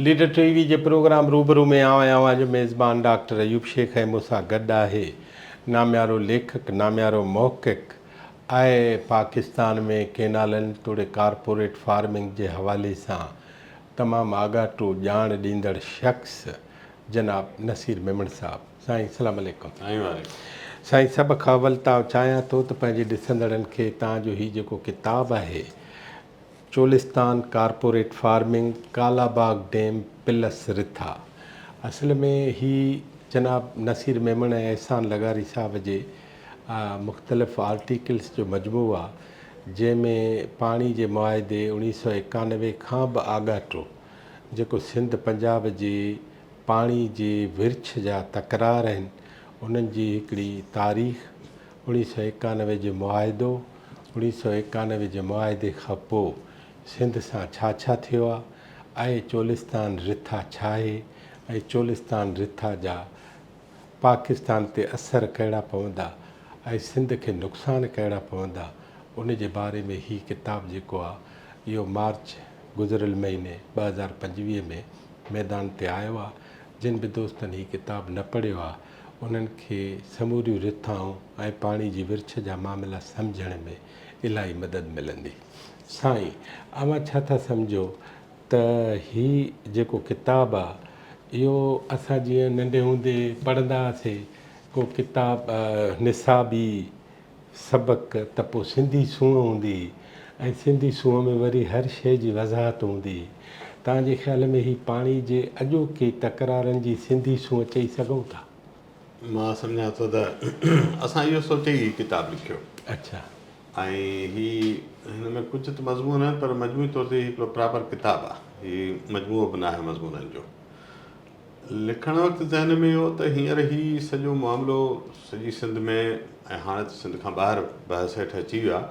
Leader ٽي V جي programme روبرو ۾ آئون ۽ اوهان جو ميزبان ڊاڪٽر ايوب شيخ ۽ مون سان گڏ آهي ناميارو ليکڪ، ناميارو محقق ۽ پاڪستان ۾ ڪينالن توڙي ڪارپوريٽ فارمنگ جي حوالي سان تمام آڳاٽو ڄاڻ ڏيندڙ شخص جناب نصير ميمڻ صاحب. سائين السلام عليڪم. سائين وعليڪم. سائين سڀ کان اول ته آئون چاهيان ٿو ته پنهنجي ڏسندڙن کي توهان جو هي جيڪو ڪتاب آهي Cholistan corporate farming Kala Bagh dam plus رٿا اصل ۾ هي جناب نصير ميمڻ ۽ احسان لغاري صاحب جي مختلف آرٽيڪلس جو مجموعو آ جنهن ۾ پاڻي جي معاهدي 1991 کان به آڳاٽو جيڪو سنڌ پنجاب جي پاڻي جي ورڇ جا تڪرار آهن انهن جي هڪڙي تاريخ 1991 جي معاهدو، 1991 جي معاهدي کان پوء سنڌ سان ڇا ڇا ٿيو آ ۽ چولستان رٿا ڇا آهي ۽ چولستان رٿا جا پاڪستان تي اثر ڪهڙا پوندا ۽ سنڌ کي نقصان ڪهڙا پوندا ان جي باري ۾ هي ڪتاب جيڪو آ اهو مارچ گذريل مهيني 2025 ۾ ميدان تي آيو آ جن به دوستن هي ڪتاب نه پڙهيو آ انهن کي سموريون رٿائون ۽ پاڻي جي ورڇ جا معاملا سمجهڻ ۾ الاهي مدد ملندي. سائين اوهان ڇا ٿا سمجهو ته هي جيڪو ڪتاب آ اهو اسان جيئن ننڍي هوندي پڙهندا هئاسي ڪو ڪتاب نصابي سبق ته پوء سنڌي سونهن هوندي هئي ۽ سنڌي سونهن ۾ وري هر شيء جي وضاحت هوندي هئي. توهان جي خيال ۾ هي پاڻي جي اڄوڪي تڪرارن جي سنڌي سونهن چئي سگهون ٿا؟ مان سمجهان ٿو ته اسان اهو سوچي ئي هي ڪتاب لکيو. اڇا. ۽ هي هن ۾ ڪجهه ته مضمون آهن پر مجموعي طور تي هي هڪڙو پراپر ڪتاب آهي. هي مجموعو به ناهي مضمونن جو. لکڻ وقت ذهن ۾ اهو ته هينئر هي سڄو معاملو سڄي سنڌ ۾ ۽ هاڻي ته سنڌ کان ٻاهر بحث هيٺ اچي ويو آهي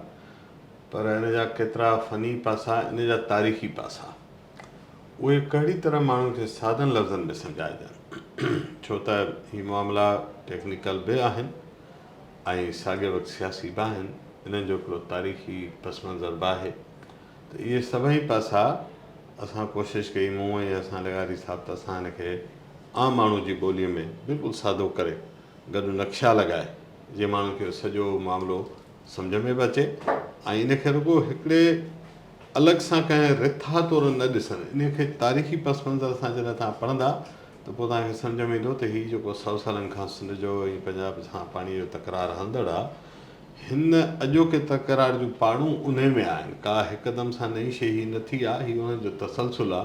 پر ان جا ڪيترا فني پاسا ان جا تاريخي پاسا اهي ڪهڙي طرح ماڻهن کي سادن لفظن ۾ سمجهائجن ڇو ته هي معاملا ٽيڪنيڪل به آهن ۽ ساڳئي وقت سياسي به آهن انهن جو هڪڙو تاريخي پس منظر به آهي ته اهي سڀئي پاسا اسان ڪوشش ڪئي مون ۽ اسان لغاري صاحب ته اسان هن کي عام ماڻهو جي ٻوليء ۾ بلڪل سادو ڪري گڏ نقشا لڳائي جيئن ماڻهن کي سڄو معاملو سمجهه ۾ به اچي ۽ ان کي رڳو هڪڙي الڳ سان ڪنهن رٿا طور نه ڏسن ان کي تاريخي پس منظر سان جڏهن توهان پڙهندا ته پوء توهان کي سمجهه ۾ ايندو ته هي جيڪو سئو سالن کان سنڌ جو ۽ پنجاب سان پاڻي جو تڪرار هلندڙ آهي هن اڄوڪي تڪرار جون پاڙون انهي ۾ آهن. ڪا هڪدم سان نئين شيء هي نه ٿي آ، هي انهن جو تسلسل آ.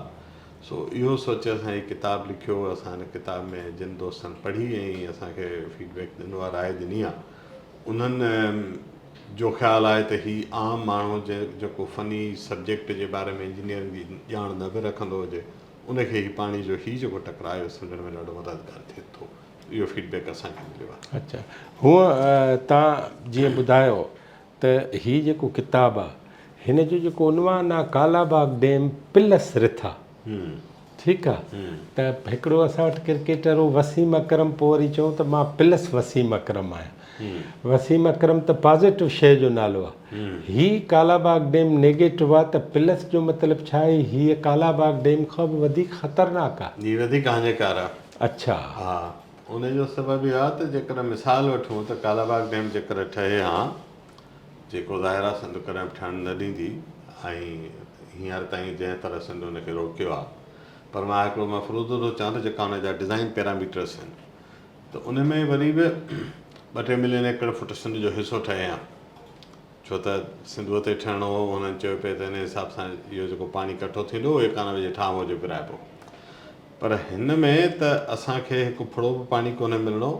سو اهو سوچي اسان هي ڪتاب لکيو. اسان هن ڪتاب ۾ جن دوستن پڙهي ۽ اسان کي فيڊ بيڪ ڏنو آ، راء ڏني آ، انهن جو خيال آهي ته هي عام ماڻهو جيڪو فني سبجيڪٽ جي باري ۾ انجنيئرنگ جي ڄاڻ نه به رکندو هجي، ان کي هي پاڻي جو هي جيڪو ٽڪراء آهي اهو سمجهڻ ۾ ڏاڍو مددگار ٿئي ٿو. اهو فيڊ بيڪ اسان کي مليو آهي. اڇا هونء توهان جيئن ٻڌايو ته هي جيڪو ڪتاب آ هن جو جيڪو عنوان آ ڪالا باغ ڊيم پلس رٿا ٺيڪ آ ته هڪڙو اسان وٽ ڪرڪيٽر هو وسيم اڪرم پوء وري چيو ته مان پلس وسيم اڪرم آهيان وسيم اڪرم ته پازيٽو شيء جو نالو آ هي ڪالا باغ ڊيم نيگيٽو آ ته پلس جو مطلب ڇا آهي هيء ڪالا باغ ڊيم کان به وڌيڪ خطرناڪ آ. هي وڌيڪ هاڃيڪار آ. اڇا. ها ان جو سبب اهو آهي ته جيڪڏهن مثال وٺون ته ڪالاباغ ڊيم جيڪڏهن ٺهي ها جيڪو ظاهر آهي سنڌ ڪڏهن به ٺهڻ نه ڏيندي ۽ هينئر تائين جنهن طرح سنڌ ان کي روڪيو آهي پر مان هڪڙو مفروضو ٿو چوان ته جيڪا ان جا ڊزائين پيراميٽرس آهن ته ان ۾ وري به ٻه ٽي ملين ايڪڙ فٽ سنڌ جو حصو ٺهي ها ڇو ته سنڌوء تي ٺهڻو هو هنن چيو پئي ته ان حساب سان اهو جيڪو پاڻي ڪٺو ٿيندو اهو 91 جي ٺاهه موجب ورهائبو پر هن ۾ ته اسان کي هڪ ڦڙو به پاڻي ڪونهي ملڻو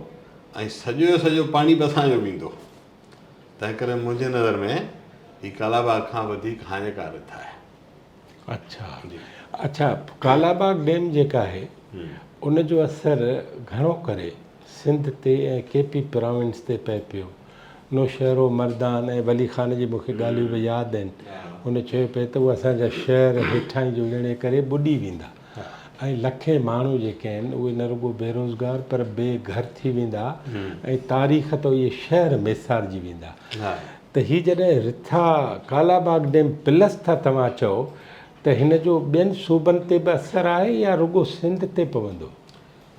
۽ سڄو جو سڄو پاڻي به اسان جو ويندو. تنهنڪري منهنجي نظر ۾ هي ڪالاباغ کان وڌيڪ هاڃيڪار رٿ آهي. اڇا اڇا ڪالاباغ ڊيم جيڪا آهي ان جو اثر گهڻو ڪري سنڌ تي ۽ ڪي پي پراونس تي پئي پيو. نوشهرو، مردان ۽ ولي خان جي مون کي ڳالهيون به ياد آهن. هن چيو پئي ته اهي اسان جا شهر هيٺاهين جڙڻي ڪري ٻڏي ويندا ۽ لکين ماڻهو جيڪي آهن اهي نه رڳو بيروزگار پر بي گهر ٿي ويندا ۽ تاريخ ته اهي شهر ميسارجي ويندا. ته هي جڏهن رٿا ڪالاباغ ڊيم پلس ٿا توهان چئو ته هن جو ٻين صوبن تي به اثر آهي يا رڳو سنڌ تي پوندو؟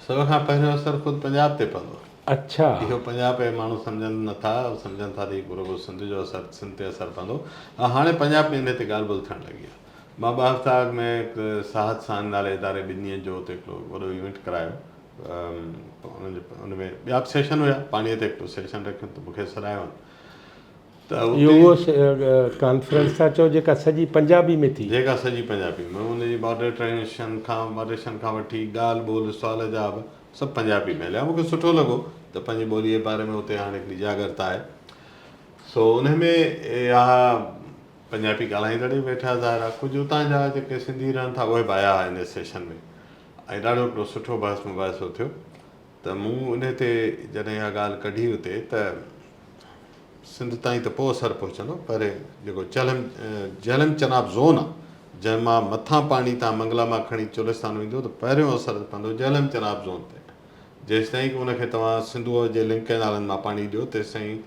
سڀ کان پهريون اثر خود پنجاب تي پوندو. اڇا. اهو پنجاب جا ماڻهو سمجهن نه ٿا، سمجهن ٿا ته هي رڳو سنڌ جو اثر سنڌ تي اثر پوندو. ها هاڻي پنجاب ۾ انهي تي ڳالهه ٻولهه ٿيڻ لڳي آهي. مان ٻه هفتا اڳ ۾ هڪ ساهت سان نالي اداري ٻن ڏينهن جو اتي هڪڙو وڏو ايونٽ ڪرايو. انهن جو ان ۾ ٻيا به سيشن هيا، پاڻيء تي هڪڙو سيشن رکيو ته مون کي سڏايو هن. ته اهو اهو ڪانفرنس ٿا چئو جيڪا سڄي پنجابي ۾ ٿي؟ جيڪا سڄي پنجابي ۾ ان جي ماڊريٽريشن کان ماڊريشن کان وٺي ڳالهه ٻولهه سوال جواب سڀ پنجابي ۾ هليا. مون کي سٺو لڳو ته پنهنجي ٻوليء جي باري ۾ اتي هاڻي هڪڙي جاڳرتا آهي. سو انهي ۾ اها پنجابي ڳالهائيندڙ ئي ويٺا ظاهر آهي ڪجهه اتان جا جيڪي سنڌي رهن ٿا اهي به آيا هئا انهي سيشن ۾ ۽ ڏاڍو هڪڙو سٺو بحث مباحثو ٿيو ته مون انهي تي جڏهن اها ڳالهه ڪڍي اتي ته سنڌ تائين ته پوء اثر پهچندو پر جيڪو چهلم جهلم چناب زون آهي جنهن مان مٿان پاڻي تان منگلا مان کڻي چولستان ويندو ته پهريون اثر پوندو جهلم چناب زون تي جيستائين ان کي توهان سنڌوء جي لنڪ ڪئنالن مان پاڻي ڏيو تيستائين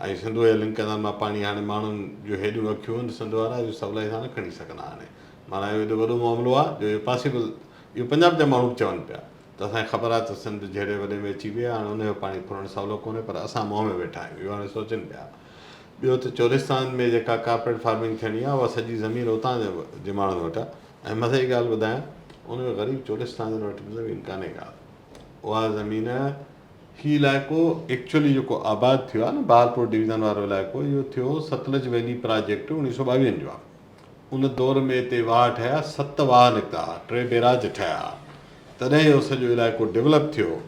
۽ سنڌوء جي لنڪ ڪئنال مان پاڻي هاڻي ماڻهن جون هيڏيون اکيون آهن سنڌ وارا جو سولائي سان نه کڻي سگهندا هاڻي معنيٰ اهو ايڏو وڏو معاملو آهي جو اهو پاسيبل اهو پنجاب جا ماڻهو به چون پيا ته اسان کي خبر آهي ته سنڌ جهيڙي وڏي ۾ اچي وئي آهي هاڻي ان جو پاڻي ڦرڻ سولو ڪونهي پر اسان منهن ۾ ويٺا آهيون اهو هاڻي سوچن پيا. ٻيو ته چولستان ۾ جيڪا ڪارپوريٽ فارمنگ ٿيڻي آهي اها سڄي زمين اتان جي ماڻهن وٽ آهي ۽ مزي جي ڳالهه ٻڌايان ان ۾ غريب چولستانين وٽ به زمين ڪانهي ڪا اها زمين هي علائقو ايڪچولي جيڪو آباد ٿيو آهي نه بهالپور ڊويزن وارو علائقو اهو ٿيو ستلج ويلي پراجيڪٽ اوڻيهه سو ٻاويهن جو آهي ان دور ۾ هتي واهه ٺهيا، ست واهه نڪتا ها، ٽي بيراج ٺهيا ها، تڏهن اهو سڄو علائقو ڊولپ ٿيو هو.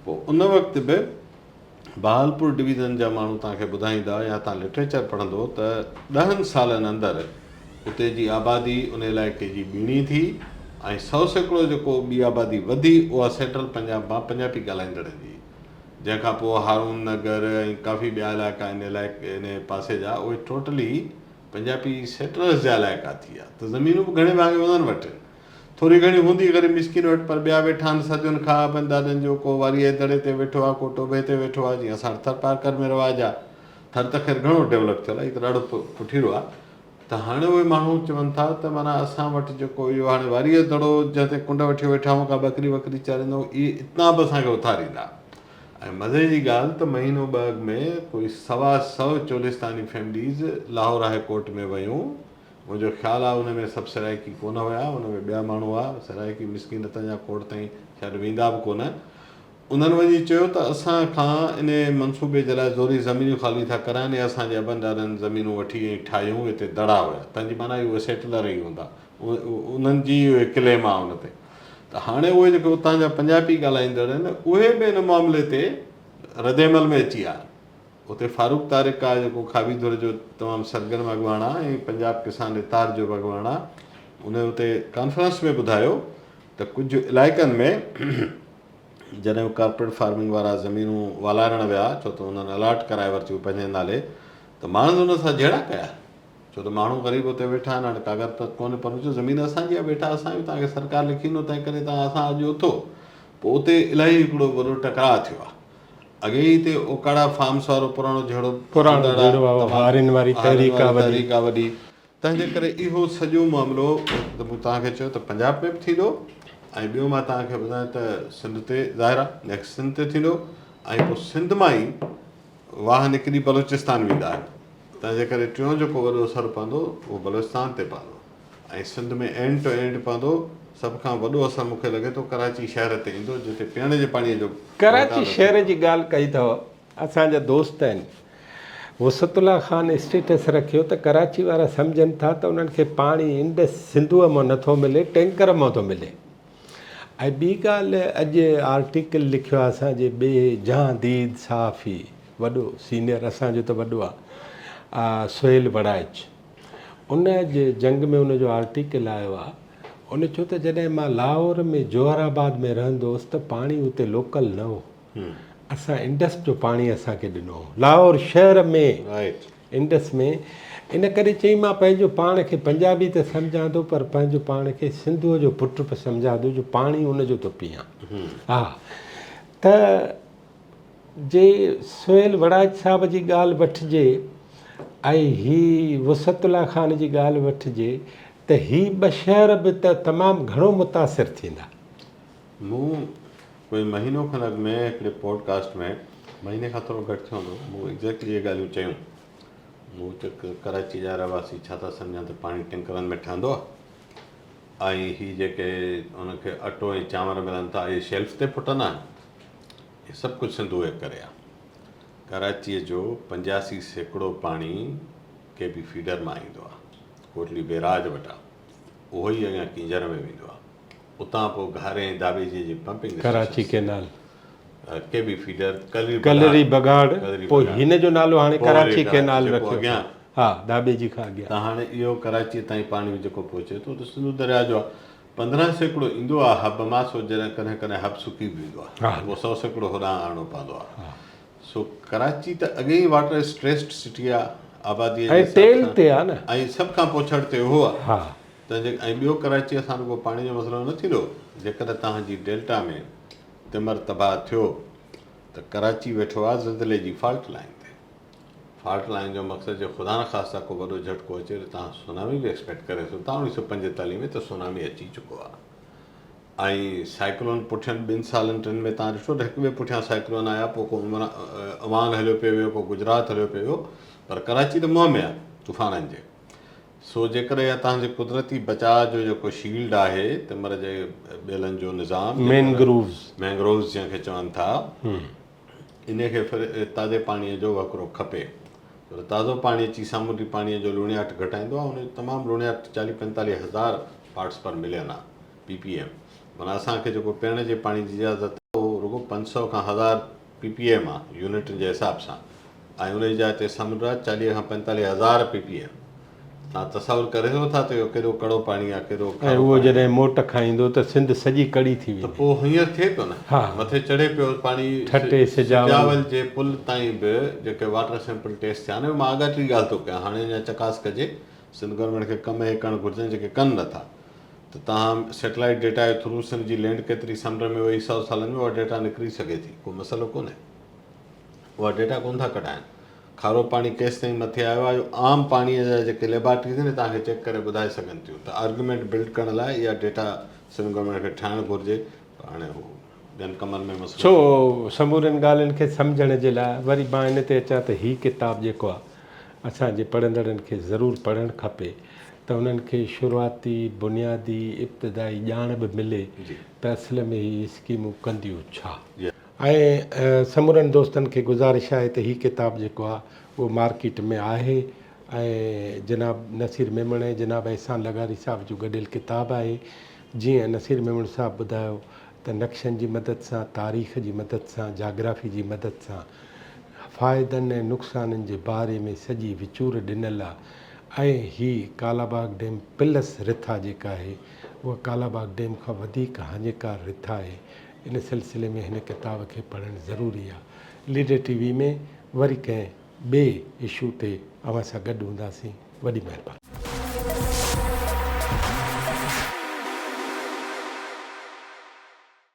پوء ان وقت به بهالپور ڊويزن جا ماڻهو توهان کي ٻڌائيندا يا توهان لٽريچر پڙهندو ته ڏهن سالن اندر اتي جي آبادي ان علائقي جي ٻيڻي ٿي ۽ 100% جيڪو ٻي آبادي وڌي اها سينٽرل پنجاب مان پنجابي ڳالهائيندڙن جي جنهن کان پوء هارون نگر ۽ ڪافي ٻيا علائقا ان علائقي ان پاسي جا اهي ٽوٽلي پنجابي سيٽلرز جا علائقا ٿي ويا ته زمينون به گهڻي ڀاڱي انهن وٽ آهن. ٿوري گهڻي هوندي غريب مسڪين وٽ پر ٻيا ويٺا آهن صدين کان ابن ڏاڏن جو ڪو واريء جي دڙي تي ويٺو آهي ڪو ٽوڀي تي ويٺو آهي جيئن اسان وٽ ٿر پارڪر ۾ رواج آهي. ٿر ته خير گهڻو ڊولپ ٿيل آهي هي ته ڏاڍو پٺيرو آهي ته هاڻي اهي ماڻهو چون ٿا ته معنيٰ اسان وٽ جيڪو اهو هاڻي واريء جو دڙو جنهن تي ڪنڊ وٺيو ويٺا آهيون ڪا ٻڪري وڪري چاريندا آهيون اهي اتنا به اسان کي اٿاريندا. ۽ مزي جي ڳالهه ته مهينو ٻه اڳ ۾ ڪوئي سوا سئو چولستاني فيمليز لاهور هاء ڪورٽ ۾ ويون. منهنجو خيال آهي ان ۾ سڀ سرائيڪي ڪونه هيا، ان ۾ ٻيا ماڻهو هئا. سرائيڪي مسڪين ته اڃا ڪورٽ تائين شايد ويندا به ڪونه. انهن وڃي چيو ته اسان کان انهي منصوبي جي لاء زوري زمينون خالي ٿا ڪرائن ۽ اسان جي ابن ڏاڏن زمينون وٺي ۽ ٺاهيون اتي دڙا هيا. تنهن جي معنيٰ اهي سيٽلر ئي هوندا. انهن جي اهي ڪليم آهي ان تي. ته هاڻي اهي جيڪي اتان جا پنجابي ڳالهائيندڙ آهن اهي به ان معاملي تي ردعمل ۾ اچي ويا آهن. اتي فاروق طارق آهي جيڪو کاٻي ڌر جو تمام سرگرم اڳواڻ آهي ۽ پنجاب ڪسان اتحاد جو به اڳواڻ آهي ان اتي ڪانفرنس ۾ ٻڌايو ته ڪجهه علائقن ۾ جڏهن هو ڪارپوريٽ فارمنگ وارا زمينون والارڻ ويا ڇو ته انهن الاٽ ڪرائي ورتيون پنهنجي نالي ته ماڻهن انهن سان جهيڙا ڪيا. ڇو ته ماڻهو غريب اتي ويٺا آهن هاڻي ڪاغذ پت ڪونهي پر چيو زمين اسان جي آهي ويٺا اسان آهيون توهان کي سرڪار لکي ڏنو تنهن ڪري توهان اسان اڄ اٿو پوء اتي الاهي هڪڙو وڏو ٽڪراء ٿيو آهي اڳي ئي هتي اوڪاڙا فارمس وارو پراڻو جهيڙو پراڻو جهيڙو آهي هارين واري تحريڪ آهي وڏي تحريڪ آهي وڏي تنهن جي ڪري اهو سڄو معاملو ته مون توهان کي چيو ته پنجاب ۾ به ٿيندو ۽ ٻيو مان توهان کي ٻڌايان ته سنڌ تي ظاهر آهي نيڪسٽ سنڌ تي ٿيندو ۽ پوء سنڌ مان ئي واهه نڪري بلوچستان ويندا آهن، تنهن جي ڪري ٽيون جيڪو وڏو اثر پوندو اهو بلوچستان تي پوندو ۽ سنڌ ۾ اينڊ ٽو اينڊ پوندو. سڀ کان وڏو اثر مون کي لڳي ٿو ڪراچي شهر تي ايندو جتي پيئڻ جي پاڻي جو ڪراچي گهوٽالو شهر ٿيندو. جي ڳالهه ڪئي اٿو، اسان جا دوست آهن وسعت الله خان اسٽيٽس رکيو ته ڪراچي وارا سمجهن ٿا ته انهن کي پاڻي انڊس سنڌوء مان نٿو ملي ٽينڪر مان ٿو ملي. ۽ ٻي ڳالهه اڄ آرٽيڪل لکيو آهي اسان جي ٻئي جهان ديد صحافي وڏو سينئر اسان جو ته وڏو آهي سهيل وڙائچ ان اڄ جنگ ۾ ان جو آرٽيڪل آيو آهي ان چيو ته جڏهن مان لاهور ۾ جوهر آباد ۾ رهندو هوس ته پاڻي اتي لوڪل نه هو اسان انڊس جو پاڻي اسان کي ڏنو هو لاهور شهر ۾ انڊس ۾ ان ڪري چئي مان پنهنجو پاڻ کي پنجابي ته سمجهان ٿو پر پنهنجو پاڻ کي سنڌوء جو پٽ به سمجهان ٿو جو پاڻي ان جو ٿو پيئان. ها ته جي سهيل وڙائچ صاحب جي ڳالهه وٺجي ۽ هي وسعت الله خان جي ڳالهه وٺجي ته ته هي ٻه شهر به ته تمام گهڻو متاثر ٿيندا. مون ڪوئي مهينو کن اڳ ۾ هڪڙي پوڊ ڪاسٽ ۾ مهيني کان ٿورو گهٽ ٿيو هوندو مون ايگزيڪٽلي اهي ڳالهيون چيون. مون چيو ته ڪراچي جا رهواسي ڇا ٿا سمجهن ته پاڻي ٽينڪرن ۾ ٺهندو آهي ۽ هي جيڪي انهن کي اٽو ۽ چانور ملن ٿا اهي شيلف تي ڦٽندا آهن. اهي سڀ ڪجهه سنڌوء جي ڪري آهي. ڪراچيء جو 85% پاڻي ڪي بي فيڊر مان ايندو آهي. ڪوٽلي بيراج وٽان اهو ئي اڳيان ڪينجهر ۾ ويندو آهي. اتان پوء گهاري ۽ ڌاٻيجي جي pumping Karachi canal. K B feeder, Kalri Kalri Baghar, پوء هن جو نالو هاڻي ڪراچي ڪينال رکيو اٿن. ها ڌاٻيجي کان اڳيان. ته هاڻي اهو ڪراچيء تائين پاڻي جيڪو پهچي ٿو ته سنڌو درياء جو آهي. 15% ايندو آهي حب مان سو جڏهن ڪڏهن ڪڏهن حب سڪي به ويندو آهي ته پوء 100% هوڏانهن آڻڻو پوندو آهي. سو ڪراچي ته اڳي ئي واٽر اسٽريسڊ سٽي آ آبادي جي ۽ تيل تي آ نه. ۽ سڀ کان پوڇڙ تي اهو آ. ها. تنهن جي ۽ ٻيو ڪراچيء سان رڳو پاڻي جو مسئلو نه ٿيندو جيڪڏهن توهان جي ڊيلٽا ۾ تمر تباهه ٿيو ته ڪراچي ويٺو آ زلزلي جي فالٽ لائين تي. فالٽ لائين جو مقصد جي خدا نخواسته ڪو وڏو جهٽڪو اچي ته توهان سونامي به ايڪسپيڪٽ ڪري سگهو ٿا 1945 ۾ ته سونامي اچي چڪو آ. ۽ سائيڪلون پٺين ٻن سالن ٽن ۾ تان ڏٺو ته هڪ ٻئي پٺيان سائيڪلون آيا پوء ڪو عمان هليو پئي ويو ڪو گجرات هليو پئي ويو پر ڪراچي ته منهن ۾ آهي طوفانن جي سو جيڪڏهن اها تان جي قدرتي بچاء جو جيڪو شيلڊ آهي تمر جي ٻيلن جو نظام مينگرووز مينگرووز جنهن کي چون ٿا ان کي تازي پاڻي جو وهڪرو کپي ڇو ته تازو پاڻي اچي سامونڊي پاڻي جو لوڻياٺ گهٽائيندو آهي ان جو تمام لوڻياٺ چاليهه پنجتاليهه هزار پارٽس پر ملين آهي پي پي ايم، معنيٰ اسان کي جيڪو پيئڻ جي پاڻي جي اجازت آهي اهو رڳو 500 کان 1000 پي پي ايم آهي يونٽن جي حساب سان ۽ ان جي جاء تي سمنڊ آهي 40 کان 45 هزار پي پي ايم. توهان تصور ڪري سگهو ٿا ته اهو ڪيڏو ڪڙو پاڻي آهي ڪيڏو ۽ کارو اهو پاڻي آهي. جڏهن موٽ کائيندو ته سنڌ سڄي ڪڙي ٿي ته ويندي. پوء هينئر ٿئي پيو نه مٿي چڙهي پيو پاڻي ٺٽي سجاول. سجاول جي پل تائين به جيڪي واٽر سيمپل ٽيسٽ ٿيا آهن اهو مان آڳاٽي ڳالهه ٿو ڪيان هاڻي اڃا چڪاس ڪجي سنڌ گورنمينٽ کي ڪم اهي ڪرڻ گهرجن جيڪي ڪن نٿا. ته توهان سيٽلائيٽ ڊيٽا جي ٿرو سنڌ جي لينڊ ڪيتري سمنڊ ۾ وئي سئو سالن ۾ اها ڊيٽا نڪري سگهي ٿي ڪو مسئلو ڪونهي اها ڊيٽا ڪونه ٿا ڪڍائن کارو پاڻي ڪيستائين مٿي آيو آهي عام پاڻي جا جيڪي ليبارٽريز آهن توهان کي چيڪ ڪري ٻڌائي سگهن ٿيون ته آرگيومينٽ بلڊ ڪرڻ لاء اها ڊيٽا سنڌ گورنمينٽ کي ٺاهڻ گهرجي پر هاڻي هو ٻين ڪمن ۾ مصروف سو سمورين ڳالهين کي سمجهڻ جي لاء وري مان ان تي اچان ته هي ڪتاب جيڪو آهي اسان جي پڙهندڙن کي ضرور پڙهڻ کپي ته انهن کي شروعاتي بنيادي ابتدائي ڄاڻ به ملي ته اصل ۾ هي اسڪيمون ڪنديون ڇا؟ ۽ سمورن دوستن کي گذارش آهي ته هي ڪتاب جيڪو آهي اهو مارڪيٽ ۾ آهي ۽ جناب نصير ميمڻ ۽ جناب احسان لغاري صاحب جو گڏيل ڪتاب آهي جيئن نصير ميمڻ صاحب ٻڌايو ته نقشن جي مدد سان تاريخ جي مدد سان جاگرافي جي مدد سان فائدن ۽ نقصانن جي باري ۾ سڄي وچور ڏنل آ ۽ هي ڪالاباغ ڊيم پلس رٿا جيڪا آهي اها ڪالاباغ ڊيم کان وڌيڪ هاڃيڪار رٿا آهي ان سلسلي ۾ هن ڪتاب کي پڙهڻ ضروري آ ليڊر ٽي وي ۾ وري ڪنهن ٻئي اشو تي اوهان سان گڏ هونداسين وڏي مهرباني.